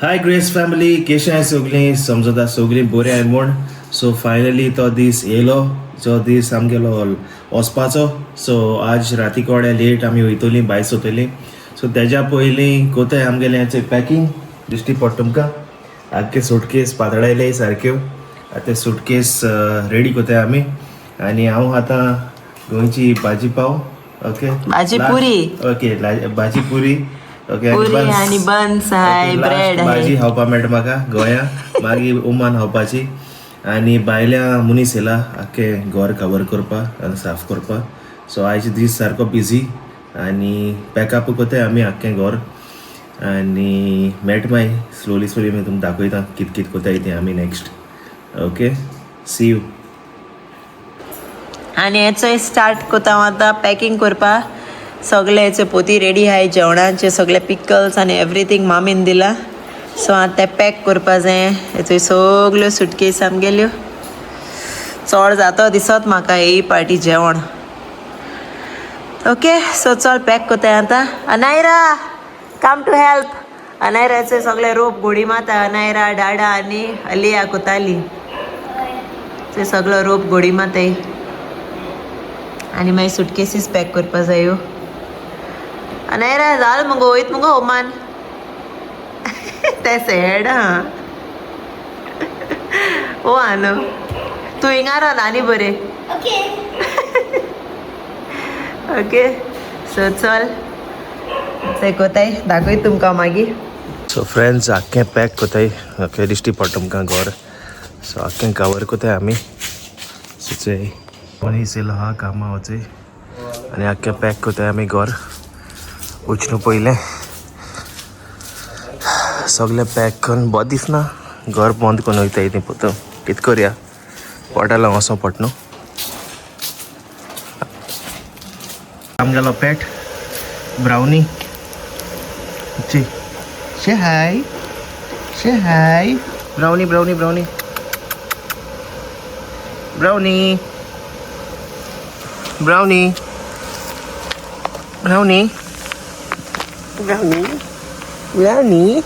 हाय grace family, केशें आहाय सगळीं? समजता सगळीं बरीं आहाय म्हूण. सो फायनली तो दीस येयलो जो दीस आमगेलो वचपाचो. सो आज राती कडेन लेट आमी वयतलीं, भायर सोतलीं. सो तेज्या पयलीं कोताय आमगेलें पॅकिंग दिश्टी पडटा तुमकां. आख्खे सुटकेस पातळायले सारक्यो. आतां ते सुटकेस रेडी कोताय आमी. आनी हांव आतां गोंयची भाजी पाव, ओके. भाजी पुरी. ओके, भाजी पुरी, ओके. पुरी आनी बन्स हाय, Okay, last bread हाय. भाजी खावपा मेळटा म्हाका गोंया, मागीर उमान खावपाची. आनी भायल्या मनीस येयला आख्खें घर कवर करपाक आनी साफ करपाक. सो आयज दीस सारको बिजी आनी पॅकअप कोताय आमी आख्खें घर. आनी मेळटा मागीर स्लोली स्लोली मागीर तुमकां दाखयता कित कित कोताय तें आमी नेक्स्ट. Okay, C you. आनी हेचोय स्टार्ट कोता हांव आतां पॅकिंग करपाक. सगळे हेचे पोती रेडी आहाय जेवणाचे, सगळे पिकल्स आनी एवरीथींग मामीन दिला. सो आतां तें पॅक करपा जाय. हेचोय सगल्यो सुटकेस आमगेल्यो. चड जातो दिसत म्हाका ही पार्टी जेवण. ओके, सो चल पॅक कोताय आतां. Anaira, come to help. अनायराचे सगळे रोप घोडी माता. अनायरा, डाडा आनी अलिया कोताली. ते सगळो रोप घोडी माताय आनी मागीर सुटकेसीस पॅक करपा जायो. अनायरा, जाल मुगो, वयत मुगो ओमान. ते सॅड हा. ओ आनो, तूं हिंगा राव आनी बरें. ओके. ओके, सो चल ते कोताय, दाखय तुमकां मागीर. सो फ्रेंड्स, आख्खें पॅक कोताय. ओके, दिश्टी पडटा तुमकां घर. सो आख्खें कवर कोताय आमी. सो चोय, मनीस येयलो आहा कामा वचय आनी आख्खें पॅक कोताय आमी घर वचून पयलें. सगळें पॅक करून बरें दिसना, घर बंद करून वयताय ती पोतो. कित करया, पोटाला वचों पडटा न्हू. आमगेलो पेट ब्रावनी. ची, Say hi. Say hi. Brownie, brownie, brownie. Brownie. Brownie. Brownie. Brownie. Brownie.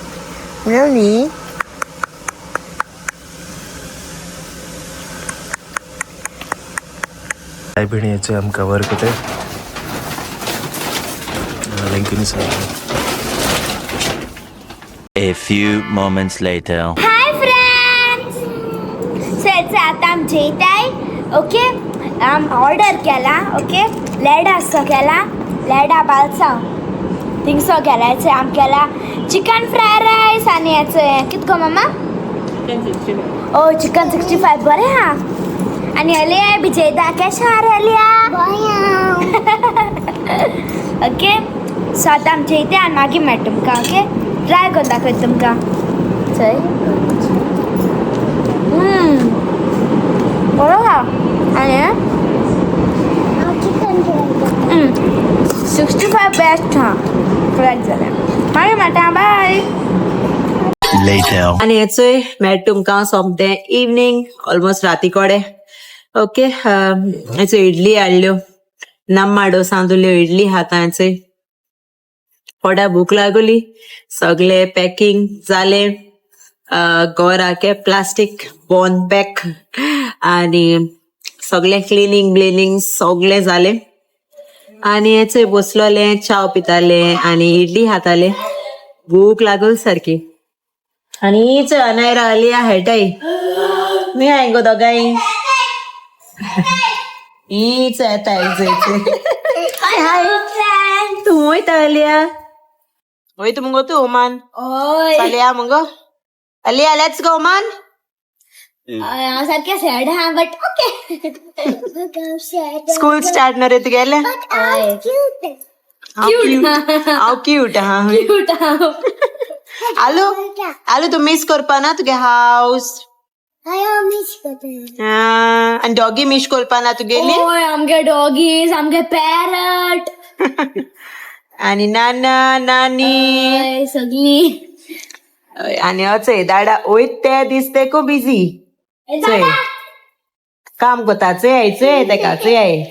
Brownie. काय भिणयाचे आमकां वर कोताय लेंकिनी. A few moments later. Hi friends, so आतां आम जेयताय. ओके, आम ऑर्डर केला. ओके, लेडासो केला, लेडा बालसांव थिंगसो केला. हेचो आम केला चिकन फ्राय रायस आनी हेचो हें कित गो मामा? ओ, चिकन 65. बरें आहा. आनी हलिया बी जेयता. केशें आहा रे हलिया? ओके, सो आतां आम जेयताय आनी मागीर मेळटा तुमकां. ओके, ट्राय करून दाखयता तुमकां. चोय, बरो आहा. आनी 65 बेस्ट हा. करेक्ट जालें. मागीर मेळटा, बाय. Later. आनी हेचोय मेळटा तुमकां सोमतें इवनींग, ऑलमोस्ट राती कडेन. ओके, हेचो इडली हाडल्यो, नम्मा डोसांतल्यो इडली खाता हेचोय. पोटा भूक लागली. सगळे पॅकिंग जालें, घराके प्लास्टीक बॉन पॅक आनी सगळें क्लिनींग ब्लिनींग सगळें जालें. आनी हेचोय बसलोले, चाव पिताले आनी इडली खाताले. भूक लागल सारकी. आनी चोय अनायरा, अलिया खेळटाय. मी हाय गो दोगांय. हीच येता. हाय हाय. तूं वयता अलिया? वयता मुगो तूं ओमान? ओय. चलया मुगो अलिया, let's go Oman. हांव सारकें सॅड आहा, but okay. School start न्हू रे तुगेलें. हांव क्यूट आहा. क्यूट हांव. आलू, आलू, तूं मिस करपा ना तुगे हावस? मिस करता. आनी डॉगी मिस करपा ना तुगेली? ओय, आमगे डॉगीज, आमगे पॅरट. आणि नाना नानी. सगळी. हय, आनी अचय दाडा वयत ते दीस तेको बिजी चय काम कोता. चय चय तेका, चय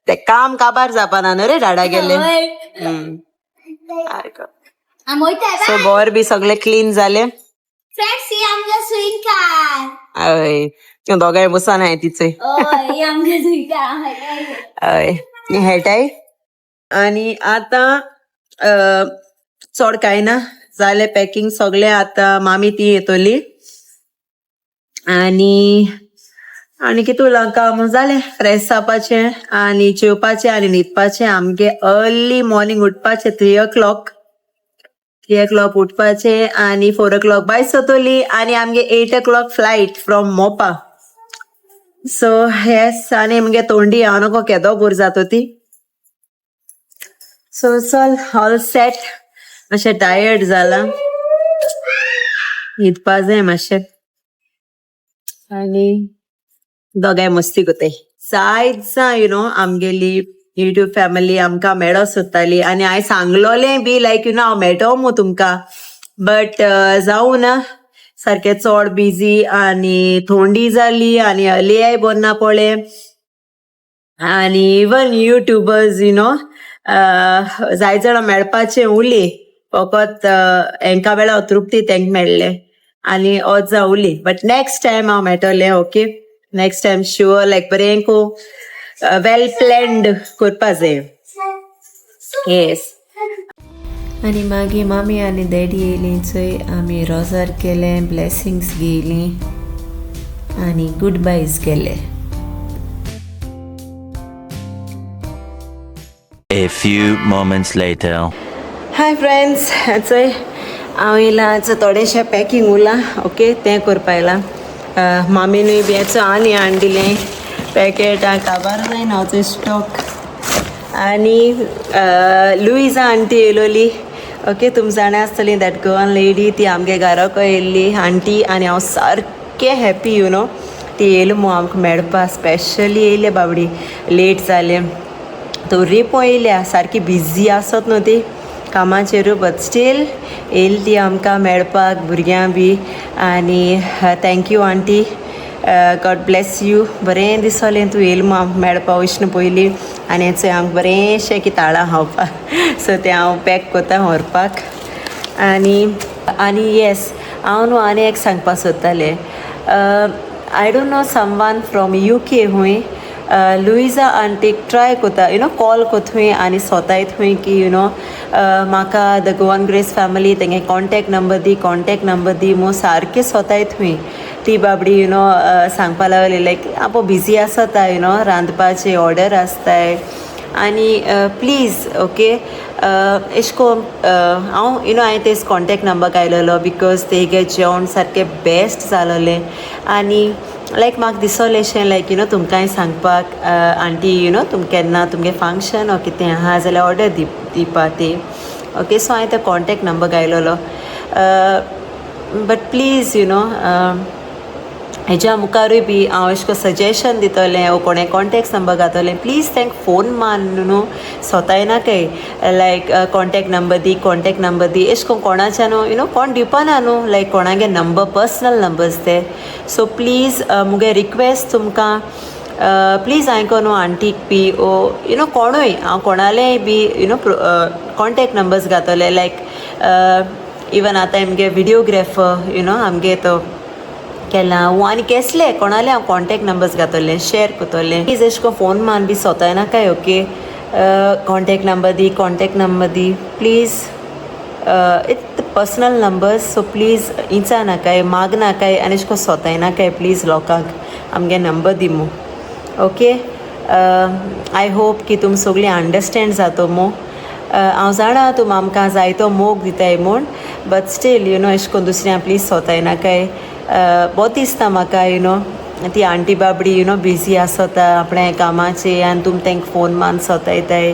ते काम काबार जावपा न्हू रे डाडा गेले. आम वयता. सो बोर बी सगळे क्लीन जाले. फ्रेंड्स, ही आमगे सुईकार. हय, दोगांय बसान हाय तिचे. ओय, ही आमगे सुईकार. हय, हेटाय. आनी आतां चड कांय ना, जालें पॅकिंग सगळें. आतां मामी ती येतली आनी आनी कितें उरलां काम? जालें, फ्रेश जावपाचें आनी जेवपाचें आनी न्हिदपाचें. आमगे अर्ली मॉर्निंग उठपाचें, 3 o'clock, 3 o'clock उठपाचें आनी 4 o'clock भायर सरतली आनी आमगे 8 o'clock flight from Mopa. So yes, आनी मुगे तोंडी हांव नको केदो बोर जातो ती. सो चल, ऑल सेट. मातशें टायर्ड जाला, न्हिदपा जाय मातशें. आनी दोगांय मस्ती कोताय. जायत जाण you know आमगेली युट्यूब फॅमिली आमकां मेळो सोदताली आनी हांवें सांगलोलें बी लायक you know हांव मेळटो मु तुमकां, बट जावं ना, सारकें चड बिजी आनी थोंडी जाली आनी अलियाय बोर ना पळय. आनी इवन युट्यूबर्स you know जाय जाणां मेळपाचें उरली, फकत हेंकां मेळो तृप्ती तेंका मेळ्ळें आनी ओजा उरली. बट नेक्स्ट टायम हांव मेळटलें, okay? Next time sure, like बरें को वेल प्लॅन्ड करपा जाय. येस. आनी मागीर मामी आनी डॅडी येयली चोय, आमी रोजार केलें, ब्लेसिंग्स घेयली आनी गूड बायज केले. A few moments later. Hi friends, चोय हांव येयलां. थोडेशें पॅकिंग उरलां, ओके, तें करपा येयलां. मामीनूय बी याचो आनी हाडून दिलें पॅकेट काबार जायना हांव स्टॉक. आनी लुईजा आंटी येयलोली, ओके, तुम जाणा आसतली that Goan lady, ती आमगे घराक येयल्ली आंटी आनी हांव सारकें हॅपी you know ती येयली मु आमकां मेळपा. स्पेशली येयले बाबडी, लेट जालें तरी पळय येयल्या. सारकी बिजी आसत न्हू ती कामाचेरू, बट स्टील येयली ती आमकां मेळपाक, भुरग्यां बी. आनी thank you aunty, God bless you. बरें दिसलें तूं येयलें मु आमकां मेळपा वयशन पयलीं. आनी चोय आमकां बरेंशें कितें हाडलां खावपाक, सो तें हांव पॅक करता व्हरपाक. आनी आनी येस, हांव न्हू आनी एक सांगपाक सोदतालें. I don't know someone from UK हूंय लुईजा आंटीक ट्राय कोता, you know call कोत आनी सोतायत खूंय की you know म्हाका the Goan grace family तेंगे कॉन्टेक्ट नंबर दी, कॉन्टेक्ट नंबर दी मु सारकें सोतायत खूंय. ती बाबडी you know सांगपा लागली लायक आपो बिजी आसता, you know रांदपाची ऑर्डर आसताय. आनी प्लीज, ओके, एश कोन हांव you know हांवें तेज कॉन्टेक्ट नंबर घायलेलो because तेगे जेवण सारकें बेस्ट जालोलें. आनी लायक म्हाका दिसोलें लायक you know तुमकांय सांगपाक, आंटी, you know तुम केन्ना तुमगे फंक्शन ओ कितें आहा जाल्यार ऑर्डर दिवपा ती, ओके. सो हांवें तो कॉन्टेक्ट नंबर घायलेलो, बट प्लीज you know हेज्या मुखारूय बी हांव अशें करून सजेशन दितलें वो कोणें कॉन्टेक्ट नंबर घातलें, प्लीज तांकां फोन मार न्हू, सोतायनाकाय लायक कॉन्टेक्ट नंबर दी, कॉन्टेक्ट नंबर दी. एशें कोन्न कोणाच्या न्हू you know कोण दिवपाना न्हू लायक कोणागे नंबर, पर्सनल नंबर्स ते. सो प्लीज मुगे रिक्वेस्ट तुमकां, प्लीज आयको न्हू आंटीक बी ओ you know कोणूय, हांव कोणालेय बी you know contact numbers घातले. लायक इवन आतां आमगे विडियोग्राफर you know आमगे तो केला वो आनी केसले कोणाले हांव कॉन्टेक्ट नंबर्स घातले, शेअर करतलें. प्लीज एशें कोन्न फोन मान बी सोतायनाकाय, ओके, कॉन्टेक्ट नंबर दी, कॉन्टेक्ट नंबर दी. Please, it personal numbers, so please इंचा नाकाय, माग नाकाय आनी एशें कोन्न सोतायनाकाय प्लीज लोकांक आमगे नंबर दी मू, ओके. I hope की तुम सगळीं अंडरस्टँड जातो मू. हांव जाणा तुम आमकां जायतो मोग दिताय म्हूण, बट स्टील you know एशें कोन्न दुसऱ्यां प्लीज सोतायनाकाय. बोरो दिसता म्हाका you know ती आंटी बाबडी you know busy आसता आपल्या कामाचे आनी तुम तांकां फोन मान सोतायताय.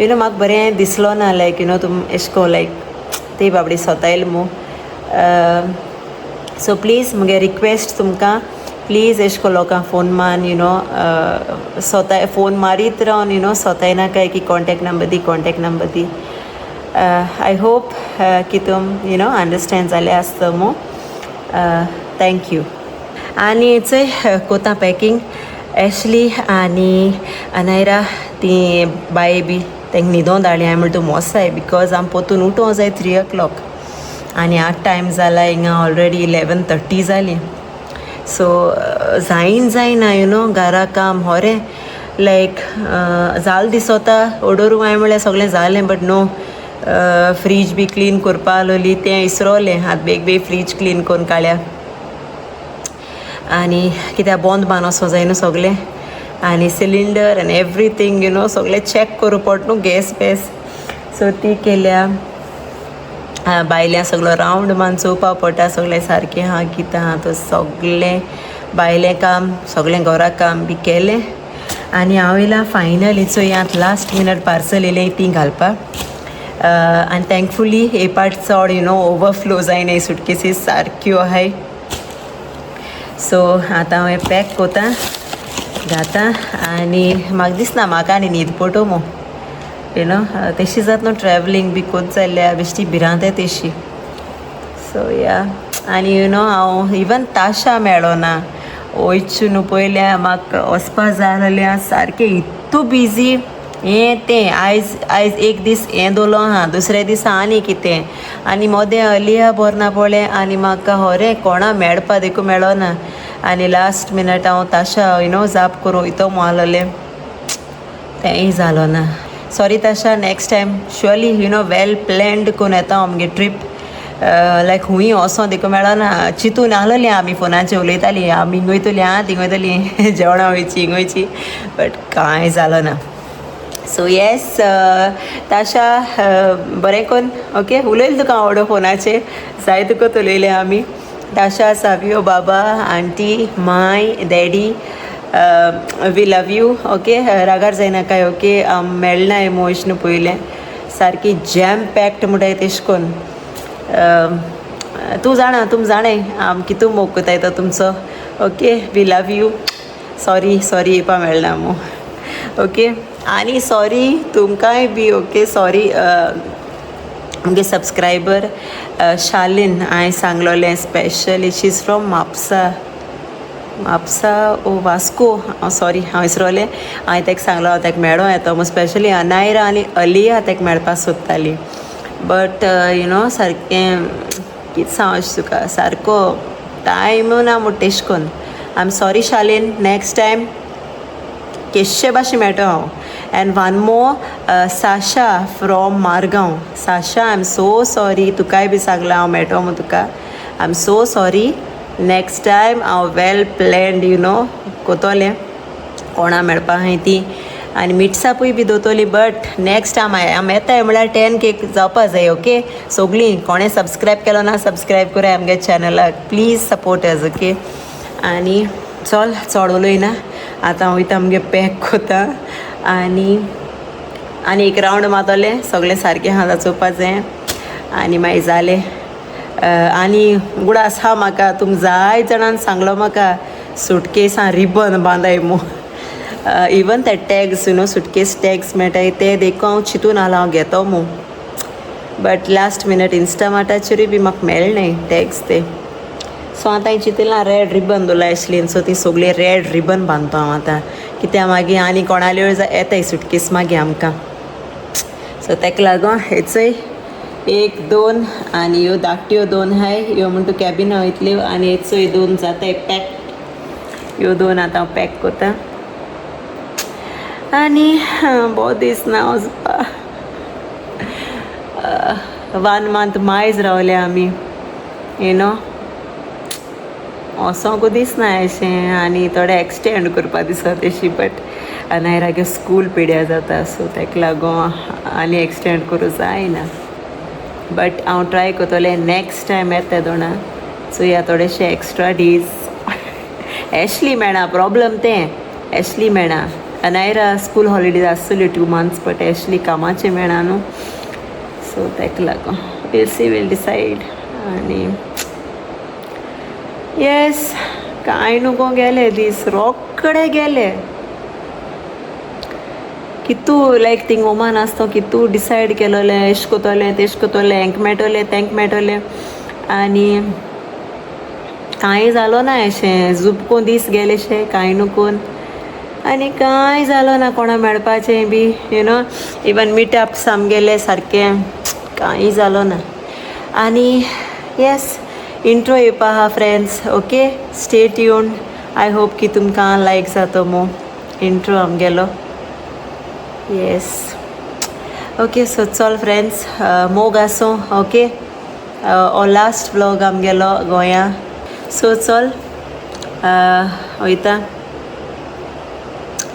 You know म्हाका बरें दिसलो ना लायक you know तुम एशें कोन्न लायक ती बाबडी सोतायल मू. सो प्लीज मुगे रिक्वेस्ट तुमकां, प्लीज एश कोन्न लोकां फोन मारून you know सोताय फोन मारीत रावन you know सोतायनाकाय की कॉन्टेक्ट नंबर दी, contact number the. I hope की तुम you know understand जालें आसतो मू. Thank you. आनी चोय कोता पॅकींग. एशली आनी अनायरा ती बाये बी तांकां न्हिदों धाडली. हांवें म्हणटा तूं मोसाय, because आम पोतून उठों जाय 3 o'clock आनी आतां टायम जाला हिंगा ऑलरेडी 11:30 जाली. सो जायन जायना you know घरा काम होरें लायक जाल दिसोता ओडोरू. हांवें म्हणल्यार सगळें जालें, but no, fridge B clean करपा आहलोली तें इसरोलें. आतां बेग बेग फ्रीज क्लीन करून काडल्या. आनी कित्याक बोंद बान वचो जाय न्हू सगळें, आनी सिलिंडर आनी एवरीथींग you know सगळें चॅक करूं पडटा न्हू, गॅस बेस. सो ती केल्या. भायल्या सगळो रावंड मान चोवपा पडटा सगळें सारकें आहा कितें आहा. तो सगळें भायलें काम, सगळें घरा काम बी केलें आनी हांव येयलां फायनली. चोय आतां लास्ट मिनट पार्सल येयलें ती घालपाक. आनी थँकफुली हे पाट चड you know overflow जायना, सुटकेसीस सारक्यो आहाय. सो आतां हांव हें पॅक कोता, घाता आनी म्हाका दिसना म्हाका आनी न्हीद पडटो मो you know. तेशी जात न्हू, ट्रॅवलिंग बी कोत जाल्यार बेश्टी भिरांत येता तेशी. सो या, आनी you know हांव इवन ताशा मेळो ना. वयचू न्हू पयलें म्हाका वचपा जाय आसलें, सारकें इतू बिजी हें तें. आयज आयज एक दीस हें दवरलो आहा, दुसरे दिसा आनी कितें, आनी मोदें अलिया बोर ना पळय. आनी म्हाका होरें कोणा मेळपा देखून मेळना. आनी लास्ट मिनट हांव ताशा you know जाप करूं वयतो म्हूण आसलोलें, तेंय जालो ना. Sorry Tasha, next time surely you know well planned करून येता हांव आमगे ट्रीप. लायक हुंय वचों देखून मेळना. चिंतून आसलोलीं आमी, फोनाचेर उलयतालीं आमी, हिंग वयतलीं आं, थिंग वयतलीं, जेवणां वयची, हिंग वयची, बट कांय जालो ना. सो येस ताशा, बरें कोन्न ओके उलयलें तुका हांव ओडो फोनाचेर, जाय तुका उलयलें आमी. ताशा, सावियो, बाबा, aunty, my, daddy, we love you, okay? रागार जायनाकाय, ओके? मेळनाय मोश न्हू पयलें सारकी जॅम पॅक्ड म्हणटाय तेश कोन्न. तूं जाणा, तुम जाणाय आम कितू मोग कोताय तो तुमचो. Okay, we love you. Sorry, sorry, येवपा मेळना मू, ओके? आनी सॉरी तुमकांय बी, ओके? सॉरी मुगे सबस्क्रायबर शालीन, हांवें सांगलोलें specially, she is from Mapusa, Mapusa ओ वास्को, हांव सॉरी, हांव विसरोलें. हांवें ताका सांगलो हांव ताका मेळों येता म्हूण. स्पेशली अनायरा आनी अलिया ताका मेळपाक सोदताली, बट you know सारकें कितें सांग अशें तुका, सारको टायम ना म्हूण तेश कोन्न. I am sorry Shalin, next time केश्शे भाशेन मेळटो हांव. And one more, Sasha from Margao. Sasha, I am so sorry, तुकाय बी सांगलां हांव मेळटो म्हूण तुका. I am so sorry. Next time हांव वेल प्लॅन्ड you know कोतोलें, कोणा मेळपा आहाय ती, आनी मिटसापूय बी दोतोली. बट नेक्स्ट टायम आम येताय म्हळ्यार 10K जावपा जाय, ओके? सोगलीं कोणें सबस्क्रायब केलो ना, सबस्क्रायब कराय आमगे चॅनलाक. Please support us, okay? आनी चल, चड उलयना आतां, हांव वयता आमगे पॅक कोता आनी आनी एक रावंड मारतलें, सगळें सारकें आहा चोवपा जाय आनी मागीर जालें. आनी गुडास आहा म्हाका, तुम जाय जाणान सांगलो म्हाका सुटकेसां रिबन बांदाय म्हूण. इवन ते tags you know suitcase tags मेळटाय ते देखून हांव चिंतून आसलो हांव घेतो म्हूण, बट लास्ट मिनट इन्स्टामार्टाचेरूय बी म्हाका मेळनाय टॅग्स ते. सो आतां हांवें चिंतलां, रेड रिबन दवरला एशलीन, सो ती सगळी रेड रिबन बांदता हांव आतां, कित्याक मागीर आनी कोणाल्यो येताय सुटकेस मागीर आमकां. सो ताका लागून हेचय एक दोन आनी ह्यो धाकट्यो दोन आहाय, ह्यो म्हण तूं कॅबिना वयतल्यो आनी हेचोय दोन जाताय पॅक. ह्यो दोन आतां हांव पॅक करता. आनी बरो दीस ना वचपा. वन मंथ मायज रावले आमी you know, वचोंकू दिसना अशें आनी थोडे एक्सटेंड करपा दिसता तेशी, बट नायरागे स्कूल पिड्यार जाता, सो ताका लागून आनी एक्सटेंड करूं जायना. बट हांव ट्राय करतलें, नेक्स्ट टायम येता दोणा चोया, थोडेशे एक्स्ट्रा डीज. एशली मेळना, प्रॉब्लम तें, एशली मेळना. अनायरा स्कूल हॉलिडेज आसतल्यो 2 months, but Ashley कामाचें मेळना न्हू, सो ताका लागून we'll see, we'll decide. आनी येस कांय न्हू गेले दीस रोकडे गेले. कितू लायक थिंग ओमान आसतो कितू डिसायड केलोलें एश कोतोलें तेश कोतोलें हेंक मेळटलें तेंक मेळटलें आनी कांय जालो ना अशें जुपको दीस गेलेशे कांय न्हू कोन आनी कांय जालो ना कोणा मेळपाचें बी you know even मिटअप्स आमगेले सारकें कांय जालो ना. आनी येस इंट्रो येवपा आहा friends. Okay stay tuned. I hope की तुमकां लायक जातो मो इंट्रो आमगेलो. येस ओके सो चल फ्रेंड्स मोग आसूं. ओके हो लास्ट व्लॉग आमगेलो गोंया. सो चल वयता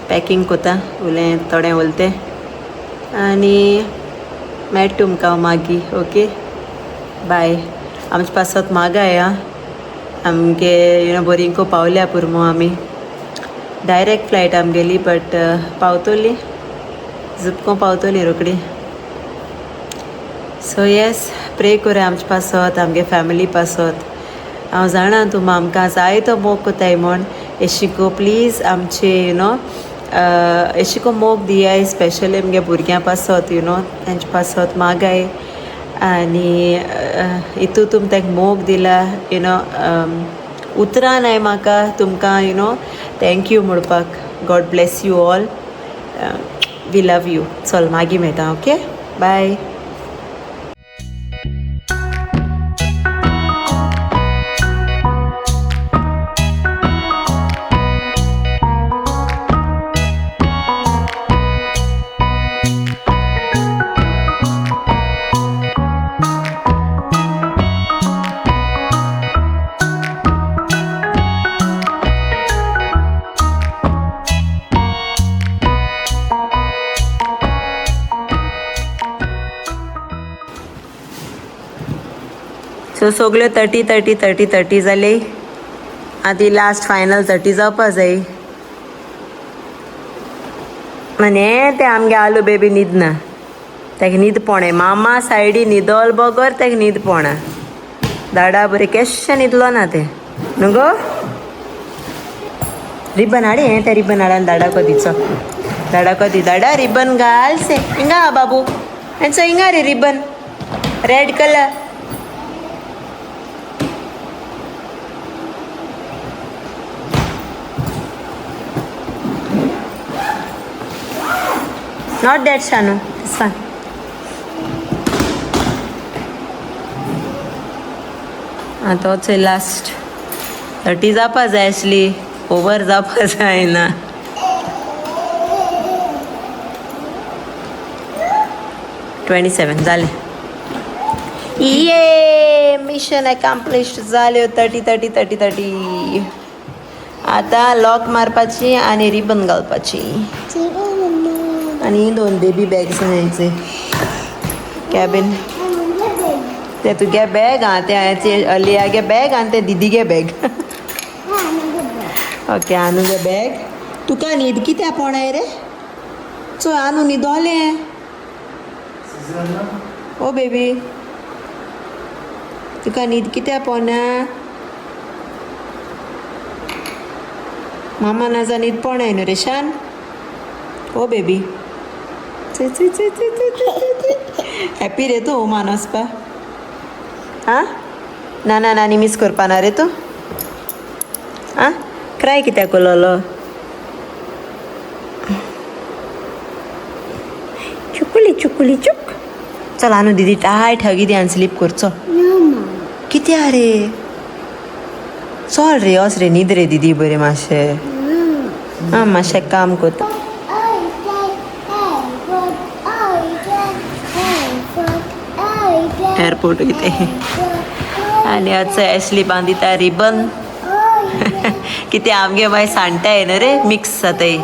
पॅकिंग कोता उलें थोडें उलतें आनी मेळटा तुमकां मागीर. ओके बाय. आमचे पासत मागाय आं आमगे you know बोरींको पावल्या पुरमो आमी डायरेक्ट फ्लायट आमगेली बट पावतली जुपको पावतली रोकडी. सो येस प्रे कोराय आमचे पासत आमगे फॅमिली पासत. हांव जाणा तुम आमकां जायतो मोग कोताय म्हूण एशिको प्लीज आमचे you know एशिको मोग दियाय स्पेशली आमगे भुरग्यां पासत you know तेंचे पासत मागाय आनी हितू तुम तांकां मोग दिला you know उतरां नाय म्हाका तुमकां you know thank you म्हणपाक. God bless you all. We love you. चल मागीर मेळटा. Okay bye. सो सगल्यो 30 30 30 30 जाले. आतां लास्ट फायनल 30 जावपा जाय. आनी ते आमगे आलू बेबी न्हिदना ताका न्हीद पोणे मामा सायडी न्हिदोल बगर ताका न्हीद पोणा दाडा बरें केश्शें न्हिदलो ना तें न्हू गो. रिबन हाड हें तें रिबन हाड आनी दाडाको दिचो दाडाको दी दाडा रिबन घाल से हिंगा बाबू हेंचो हिंगा रे ribbon red colour. Not that, Shanu. This one. तोच लास्ट 30 जावपा जाय आसली ओवर जावपा जायना. 27 जालें. ये मिशन अकम्प्लिश्ड जाल्यो 30 30 30 30. आतां लॉक मारपाची आनी रिबन घालपाची आनी 2 बेबी बॅग्स न्यायचे कॅबिन. ते तुगे बॅग आं ते अलिया गे बॅग आनी ते दिदी गे बॅग. ओके आनू गे बॅग. तुका न्हीद कित्याक पोणाय रे? चोय आनू न्हिदोलें. ओ बेबी तुका न्हीद कित्याक पोना? मामा नाजा न्हीद पोणाय न्हू रे शान. ओ बेबी हॅपी रे तूं ओमान वचपा? आं ना ना नानी मीस करपा ना रे तूं? आं क्राय कित्याक उलोलो? चुकुली चुकुली चुक. चल आनू दिदी टायट हगी दी आनी स्लीप कर चल. कित्या रे? चल रे वच रे न्हीद रे दिदी बरें मातशें. आं मातशें काम करता. एअरपोर्ट वयते आनी आतां एशली बांदिता रिबन. कितें आमगे मागीर सांडटाय न्हू रे मिक्स जाताय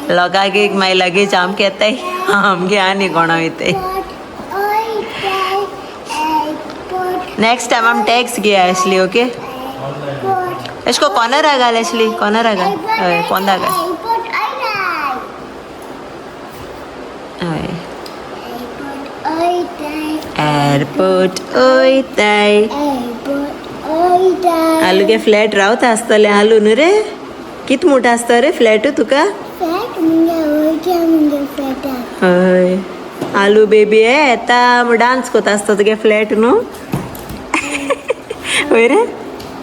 लोकांक मागीर लगेज आमकां येताय आमगे आनी कोणा वयताय. नेक्स्ट टायम आम टॅक्स घेया एशली. ओके एशको कॉर्नरा घाल एशली कॉर्नरा घाल. हय पोंदा घाल. हय एअरपोर्ट वयताय. आलू गे फ्लॅट रावता आसतलें आलू न्हू रे? कित मोठो आसता रे फ्लॅट तुका? हय आलू बेबी येता डांस कोता आसता तुगे फ्लॅट न्हू? हय रे,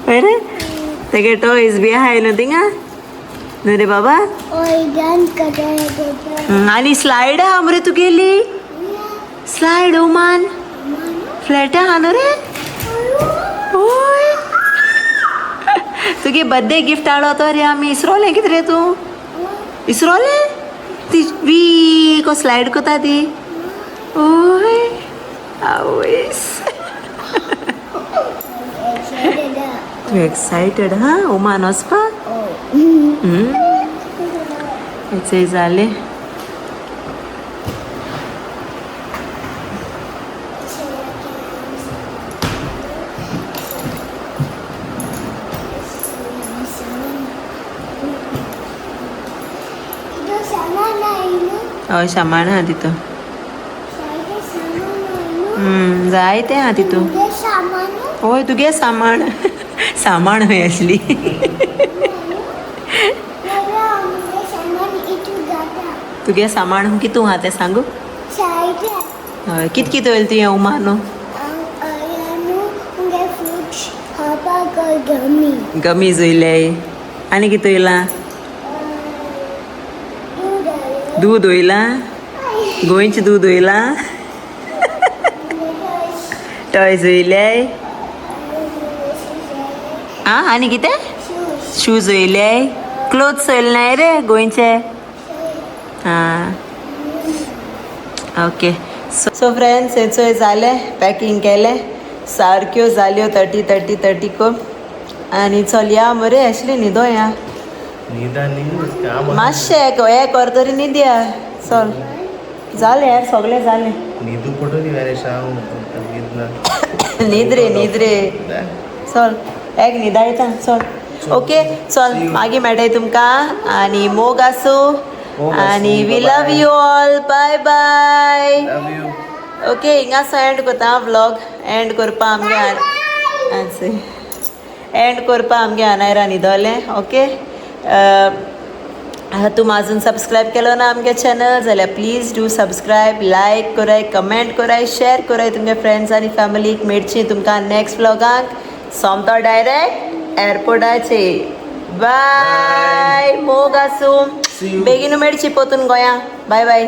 हय रे, तेगे टॉयज बी आहाय न्हू थिंगा न्हू रे बाबा? आनी स्लायड आहा मरे तुगेली, स्लायड ओमान फ्लॅट आहा न्हू रे? हय तुगे बर्थडे गिफ्ट हाडलो तो रे आमी, इसरोलें कितें रे तूं? इसरोलें ती वी को स्लायड कोता ती? ओय आवयस, तूं एक्सायटेड हा ओमान वचपाक? हेचे जालें. हय सामान आहा तितून, जायतें आहा तितून. हय तुगे सामान, सामान खंय आसली? तुगे सामान कितू आहा तें सांगू? हय कित कित वयलें तुवें उमानो? गमी जोयले. आनी कितें वयलां? दूद वयलां, गोंयचें दूद वयलां, टॉयज वयले. आं आनी कितें? शूज वयले, क्लोथ्स वयले नाय रे गोंयचे? आं ओके. सो फ्रेंड्स हेचोय जालें पॅकिंग केलें, सारक्यो जाल्यो 30 30 30 को. आनी चल या मरे आसली न्हिदो या मातशें एक एक वर तरी न्हिदया. चल जालें यार सगळें जालें. न्हिदू पडटली मरे शाम. न्हीद रे, न्हीद रे, चल एक न्हिदायता चल. ओके चल मागीर मेळटाय तुमकां. आनी मोग आसूं आनी we love you all. Bye bye. Okay हिंगासो and करता व्लॉग, एंड करपा आमगे एंड करपा आमगे अनायरा न्हिदोलें. ओके तूं अजून सबस्क्रायब केलो ना आमगे चॅनल जाल्यार प्लीज do subscribe, लायक कराय, कमेंट कराय, शेअर कराय तुमगे फ्रेंड्स आनी फॅमिलीक. मेळची तुमकां नेक्स्ट व्लॉगाक. सोमतो डायरेक्ट एअरपोर्टाचे. बाय, मोग आसूं, बेगीन मेळची पोतून गोंया. बाय बाय.